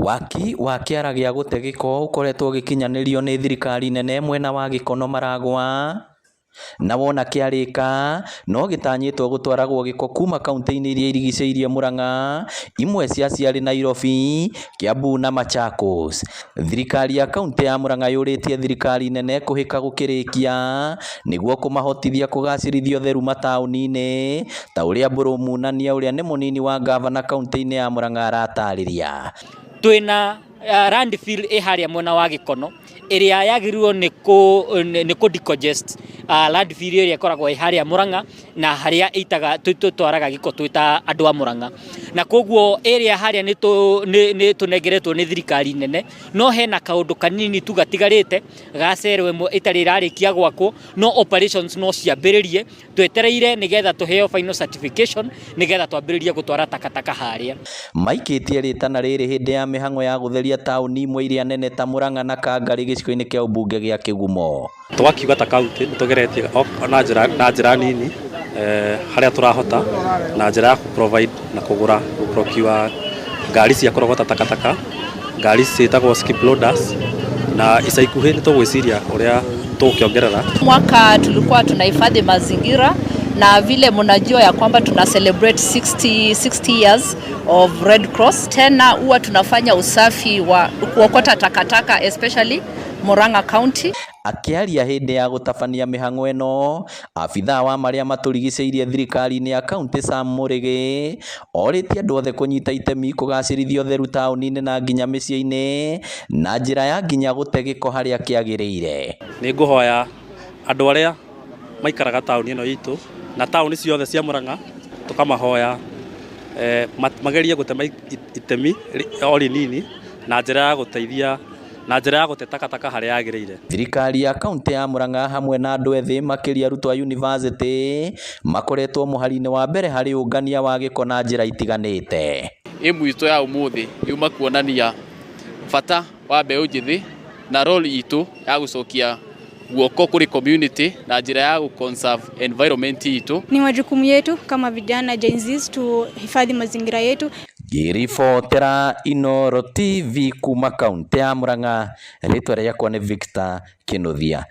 Waki wa kĩara gĩa gũte gĩko ũkoretwo ũgĩkinyanĩrio nĩ thirikari nene mwena wa Gĩkono Maragwa, na wona kĩarĩka no gĩtanyĩtwo gũtwaragwo gĩko kuma kaunti-inĩ iria irigicĩirie Murang'a, imwe cia ciarĩ Nairobi, Kiambu na Machakos. Thirikari ya kaunti ya Murang'a yũrĩtie thirikari nene kũhĩka gũkĩrĩkia nĩguo kũmahotithia kũgacĩrithia ũtheru mataũni-inĩ ta ũrĩa Mbũrũ Munania ũrĩa nĩ mũnini wa ngavana kaunti-inĩ ya Murang'a aratarĩria. Twĩna landfill ĩ harĩa mwena wa Gĩkono ĩrĩa yagĩrĩirwo nĩ kũ decongest landfill ĩrĩa ĩkoragwo ĩ harĩa Murang'a na harĩa ĩitaga tũtwaraga gĩko twĩ ta andũ a Murang'a, na koguo ĩrĩa harĩa nĩ tũnengeretwo nĩ thirikari nene, no hena kaũndũ kanini tu gatigarĩte ga cero ĩmwe ĩtarĩ ĩrarĩkia gwakwo, no operations no ciambĩrĩrie, twetereire nĩgetha tũheo final certification nĩgetha twambĩrĩrie gũtwara takataka harĩa. Maikĩtie rĩtana rĩrĩ hĩndĩ ya mĩhang'o ya gũtheria taũni imwe iria nene ta Murang'a na Kangarĩ gĩcigo-inĩ kĩa ũmbunge gĩa Kĩgumo. Tũgakiuga ta kaunti nĩ tũgeretie na njĩra nini harĩa tũrahota, na njĩra ya kũ provide na kũgũra, gũ procure ngari cia kũrogota takataka, ngari ciĩtagwo skip loaders, na ica ikuhĩ nĩ tũgwĩciria ũrĩa tũgũkĩongerera. Mwaka tulikuwa tunahifadhi mazingira na vile mnajua ya kwamba tuna celebrate 60 years of Red Cross. Tena huwa tunafanya usafi wa kuokota takataka, especially Murang'a County. Akĩaria hĩndĩ ya gũtabania mĩhang'o ĩno, abithaa wa marĩa matũrigicĩirie thirikari-inĩ ya kaunti Sam Mũrĩgĩ orĩtie andũ othe kũnyita itemi kũgacĩrithia ũtheru taũni-inĩ na nginya mĩciĩ-inĩ na njĩra ya nginya gũte gĩko harĩa kĩagĩrĩire. Nĩ ngũhoya andũ arĩa maikaraga taũni ĩno itũ na taũni ciothe cia Murang'a, tũkamahoya magerie gũtema itemi o rĩnini na njĩra ya gũteithia na njĩra ya gũte takataka harĩa yagĩrĩire. Thirikari ya kaunti ya Murang'a hamwe na andũ ethĩ makĩria arutwo a yunivasĩtĩ makoretwo mũhari-inĩ wa mbere harĩ ũngania wa gĩko na njĩra itiganĩte. Ĩmu itũ ya ũmũthĩ yuma kuonania bata wa mbeũ njĩthĩ na role itũ ya gũcokia guoko kũrĩ community na njĩra ya gũ conserve environment itũ. Ni majukumu yetu kama vijana Gen Zs tuhifadhi mazingira yetu. Ngĩribotera Inooro TV kuma kaunti ya Murang'a, rĩtwa rĩakwa nĩ Victor Kinuthia.